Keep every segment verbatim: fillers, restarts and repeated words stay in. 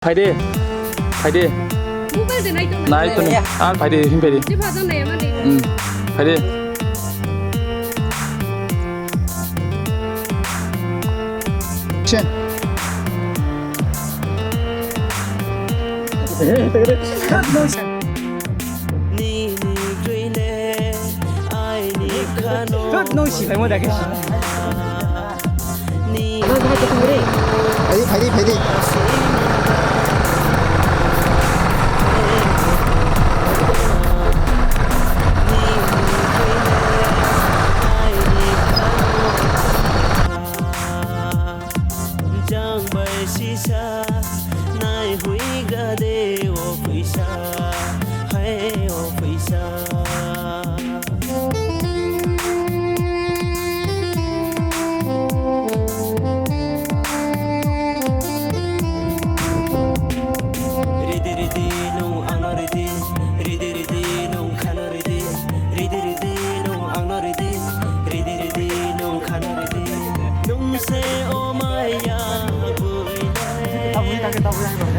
Phai di. Phai di. Mobile de nai tong. Nai tong. Ar phai di, hing phai di. Jepha jang nai ma de. Hmm. Phai di. Action. Nini kroi le aini khano. Thut, nung si bai mo da khe si. Phai di, phai di, phai di. Jang bai sisa naihoigra de o phaisa, hai o phaisa. Ridi ridi nung ang no ridi, ridi ridi nung khano ridi, ridi ridi nung ang no ridi, ridi ridi nung khano ridi. Nung se o maya boi le,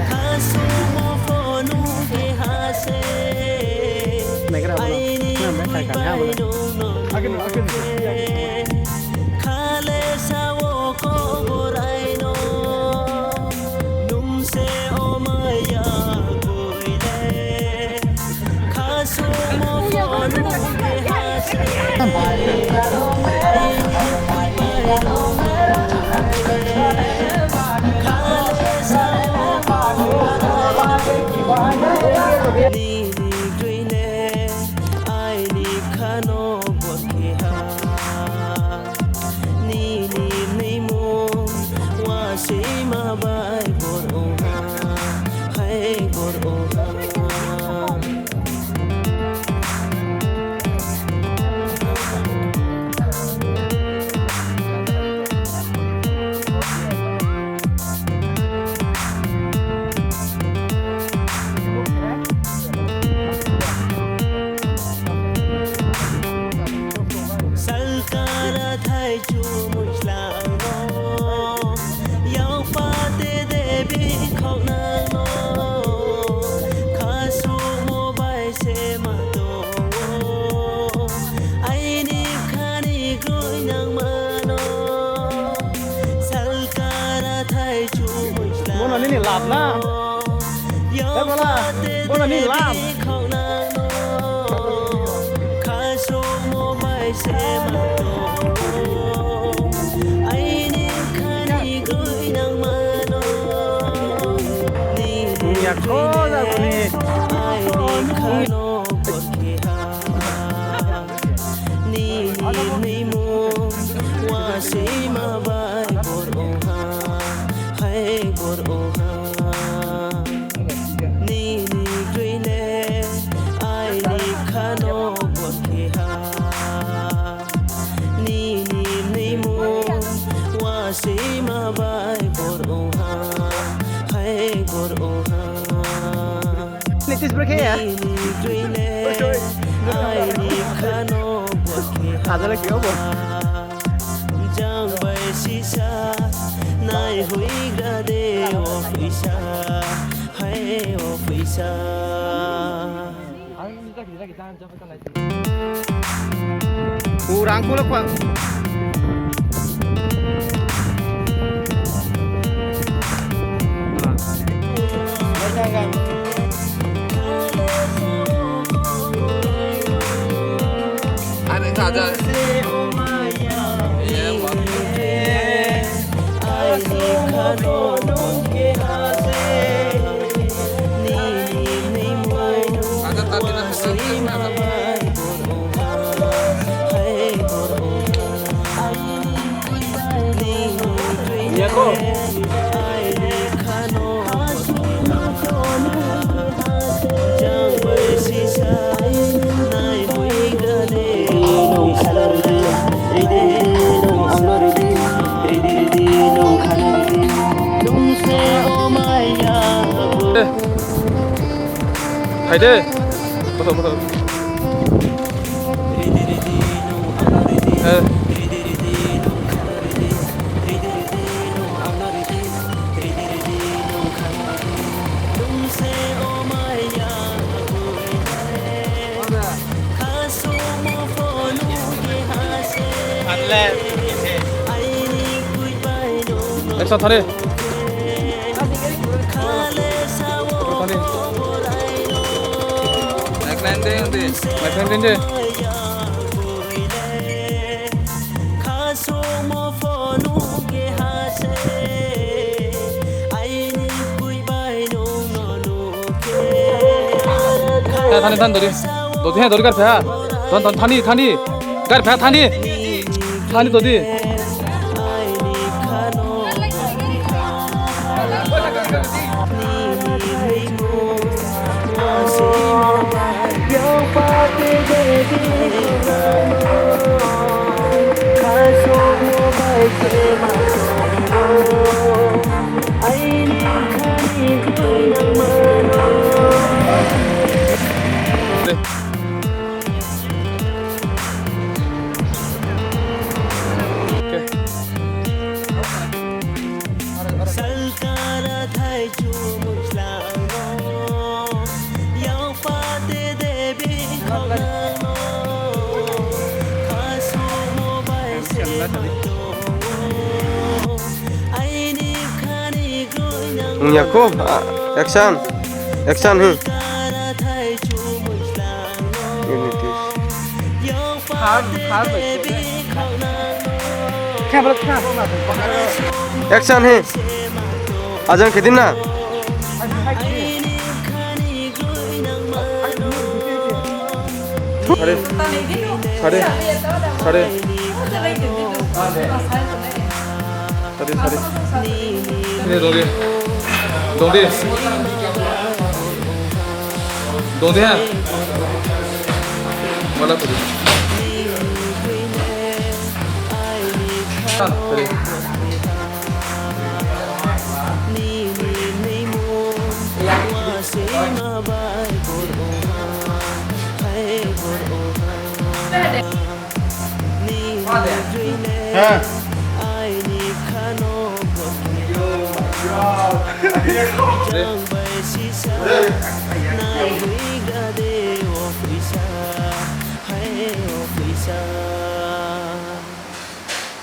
khasu mo pho nung keha se. Aini bai nung no. Khale sao ko borai no, nung se o maya boi le, khasu mo pho nung keha se. Nini kroi le aini khano bor keha. Nini mneimung wa se ma bai bor ong ha, hai bor ong ha. Salkara thai chumui slang no, yau pate debi khaunang no, khasumo bai se ma tong o, aini khani kroi nangma no, salkara thai chumui slang. Bono nini lab na? Yau pate bono nini lab. Khasumo bai se ma tong o, aini khani kroi nangma no. Nini ya kho da boni. Aini khano bor keha. Nini mneimung wa se ma bai bor ong ha, hai bor ong ha. Nini kroi le aini khano bor keha. Nini mneimung wa se ma bai bor ong ha, hai bor ong ha. Nitish bro khe ya. Nini kroi le aini khano bor keha. Ajala khe obo. Jang bai sisa naihoigra de o phaisa, hai o phaisa. Urang kulo kuang. Ada saja. Hai de. Bothou, bothou. Eh. Thani. Thani. Mic line de, de. Mic line de, de. Thani, thani, thani, dodi. Dodi, ha, dodi, garpha. Thon, thon, thani, thani. Garpha, thani. Thani, dodi. Ong ya ko, a, action, action, hmm. Action, he. Ajang khe di na. Sari. Sari. Sari. Sari, sari. Sini dong di. Dong di. Dong di, ha. Mala ko di. Sari.